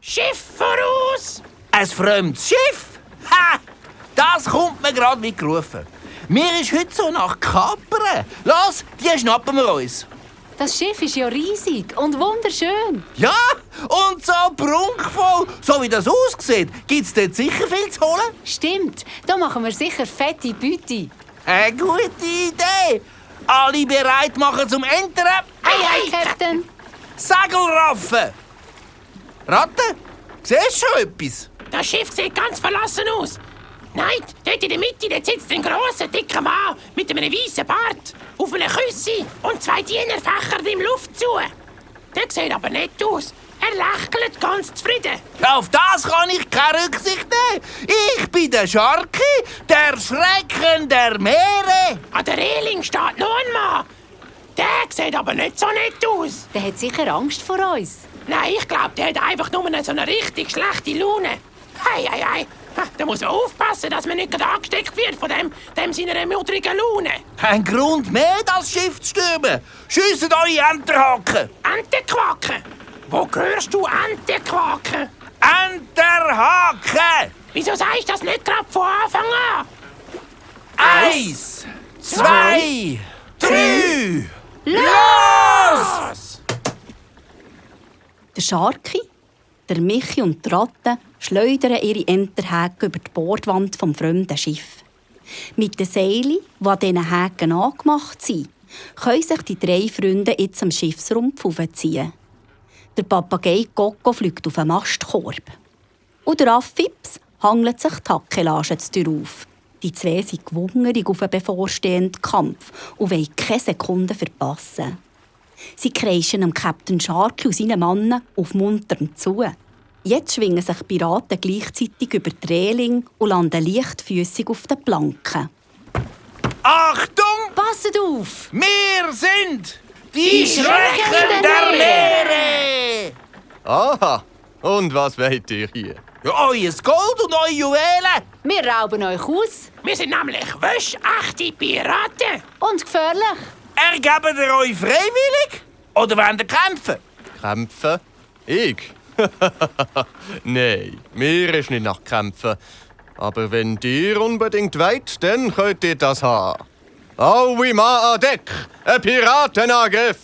Schiff voraus! Ein fremdes Schiff? Ha! Das kommt mir gerade wie gerufen. Mir ist heute so nach Kapern. Los, die schnappen wir uns. Das Schiff ist ja riesig und wunderschön. Ja, und so prunkvoll, so wie das aussieht, gibt's dort sicher viel zu holen. Stimmt, da machen wir sicher fette Beute. Eine gute Idee. Alle bereit machen zum Entern? Hey, Captain. Segel raffen! Ratte, siehst du schon etwas? Das Schiff sieht ganz verlassen aus. Nein, dort in der Mitte dort sitzt ein grosser, dicker Mann mit einem weißen Bart auf einer Küsse und 2 Dienerfächer im Luft zu. Der sieht aber nett aus. Er lächelt ganz zufrieden. Ja, auf das kann ich keine Rücksicht nehmen. Ich bin der Sharky, der Schrecken der Meere. An der Reling steht noch ein Mann. Der sieht aber nicht so nett aus. Der hat sicher Angst vor uns. Nein, ich glaube, der hat einfach nur so eine richtig schlechte Laune. Hei. Da muss man aufpassen, dass man nicht gerade angesteckt wird von dem seiner mutrigen Laune. Ein Grund mehr, das Schiff zu stürmen. Schiessen eure Enterhaken. Entenquaken? Wo hörst du Entenquaken? Enterhaken! Wieso sagst du das nicht gerade von Anfang an? 1, 2, 3, los! Der Sharky, der Michi und die Ratte schleudern ihre Enterhäken über die Bordwand vom fremden Schiff. Mit den Seilen, die an diesen Häken angemacht sind, können sich die 3 Freunde jetzt am Schiffsrumpf aufziehen. Der Papagei Coco fliegt auf einen Mastkorb. Und der Affips hangelt sich die Takelage auf. Die 2 sind gewungerig auf einen bevorstehenden Kampf und wollen keine Sekunde verpassen. Sie kreischen dem Captain Sharky und seinen Mannen aufmunternd zu. Jetzt schwingen sich die Piraten gleichzeitig über die Reling und landen leichtfüssig auf den Planken. Achtung! Passet auf! Wir sind die Schrecken der Meere! Aha, und was wollt ihr hier? Ja, euer Gold und eure Juwelen! Wir rauben euch aus. Wir sind nämlich waschechte Piraten. Und gefährlich. Ergeben ihr euch freiwillig? Oder wollt ihr kämpfen? Kämpfen? Ich? Nein, mir ist nicht nach Kämpfen. Aber wenn ihr unbedingt wollt, dann könnt ihr das haben. Alle Mann an Deck! Ein Piratenangriff!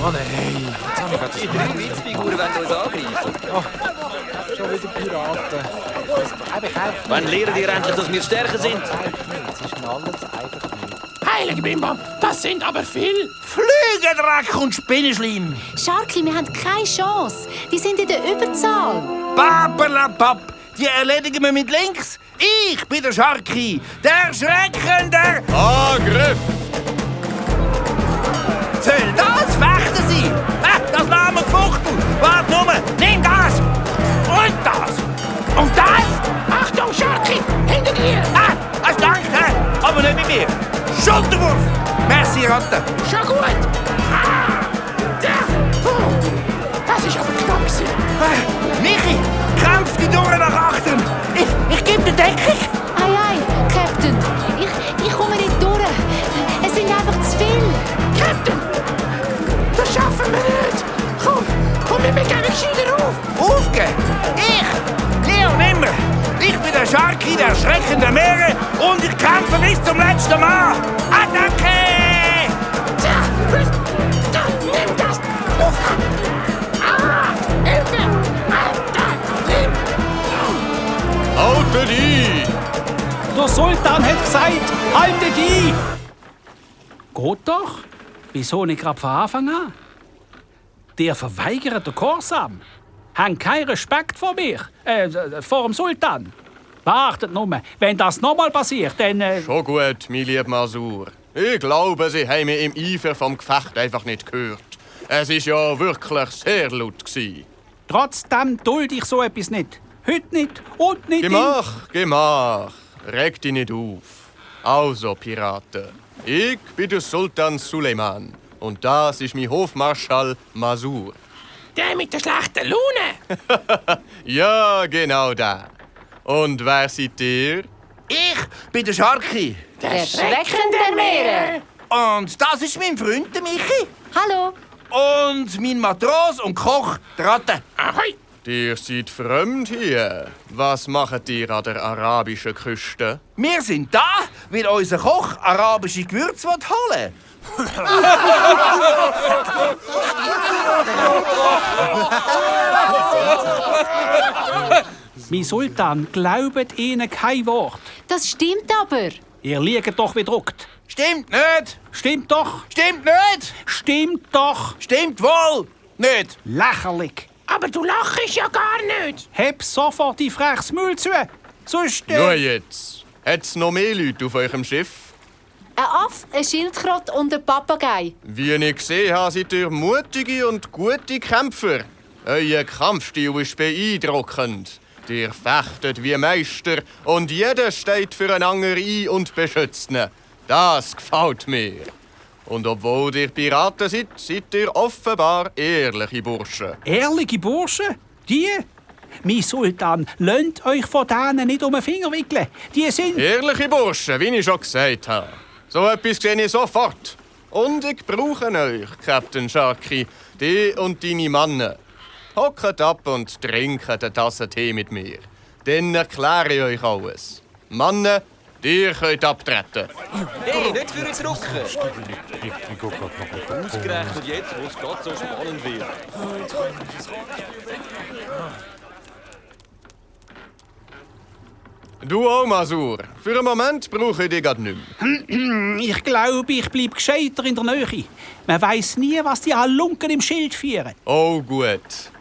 Oh nein, jetzt haben wir gerade die 3 Witzfiguren wollen uns angreifen. Oh, schon wieder Piraten. Wann lernen ihr endlich, dass wir stärker sind? Sie schnallen es einfach nicht. Heilige Bimbam, das sind aber viel. Flügendreck und Spinnenschleim! Sharky, wir haben keine Chance. Die sind in der Überzahl. Paperlapapp! Die erledigen wir mit links. Ich bin der Sharky, der Schrecken der... Angriff! Soll das Fechten sein? Das lahme Fuchtel! Wart nur! Nimm das! Und das! Und das! Achtung, Sharky, hinter dir. Es dankt, aber nicht mit mir! Schulterwurf! Merci, Ratte! Schon gut. Das ist aber knapp gewesen. Michi, kämpf die durch nach achtern! Ich gebe dir Deckung! Ei, Captain. Ich komme nicht durch. Es sind einfach zu viel. Captain, das schaffen wir nicht. Komm, wir gehen gescheiter auf. Aufgeben! Ich! Nie und nimmer! Ich bin der Sharky, der Schrecken der Meere und ich kämpfe bis zum letzten Mal! Attacke! Nimm das. Hilfe! Nimm. Haltet die! Der Sultan hat gesagt, haltet die! Geht doch. Wieso nicht gerade von Anfang an? Der verweigert den Korsam. Haben keinen Respekt vor mir, vor dem Sultan. Wartet nur, wenn das nochmal passiert, dann... Schon gut, mein lieber Masur. Ich glaube, Sie haben mich im Eifer vom Gefecht einfach nicht gehört. Es war ja wirklich sehr laut. Trotzdem dulde ich so etwas nicht. Heute nicht und nicht... Gemach. Reg dich nicht auf. Also, Piraten. Ich bin der Sultan Suleiman. Und das ist mein Hofmarschall Masur. Der mit der schlechten Laune. Ja, genau da. Und wer seid ihr? Ich bin der Sharky. Der Schrecken der Meere. Und das ist mein Freund, der Michi. Hallo. Und mein Matros und Koch, der Ratte. Ahoi! Ihr seid fremd hier. Was macht ihr an der arabischen Küste? Wir sind da, weil unser Koch arabische Gewürze holen will. Mein Sultan, glaubt ihnen kein Wort. Das stimmt aber. Ihr liegt doch wie druckt. Stimmt nicht! Stimmt doch! Stimmt nicht! Stimmt doch! Stimmt wohl! Nicht! Lächerlich! Aber du lachst ja gar nicht. Heb sofort die freches Maul zu. Sonst... Nur jetzt. Hat's noch mehr Leute auf eurem Schiff? Ein Aff, ein Schildkröte und ein Papagei. Wie ich gesehen habe, seid ihr mutige und gute Kämpfer. Euer Kampfstil ist beeindruckend. Ihr fechtet wie Meister und jeder steht für einen anderen ein und beschützt ihn. Das gefällt mir. Und obwohl ihr Piraten seid, seid ihr offenbar ehrliche Burschen. Ehrliche Burschen? Die? Mein Sultan, lasst euch von denen nicht um den Finger wickeln. Die sind... Ehrliche Burschen, wie ich schon gesagt habe. So etwas sehe ich sofort. Und ich brauche euch, Captain Sharky, die und deine Männer. Hockt ab und trinkt eine Tasse Tee mit mir. Dann erkläre ich euch alles. Männer, ihr könnt abtreten. Hey, nicht für uns Rucken! Ausgerechnet jetzt, wo es gerade so spannend wird. Du auch, Masur. Für einen Moment brauche ich dich grad nicht mehr. Ich glaube, ich bleib gescheiter in der Nähe. Man weiss nie, was die Halunken im Schild führen. Oh, gut.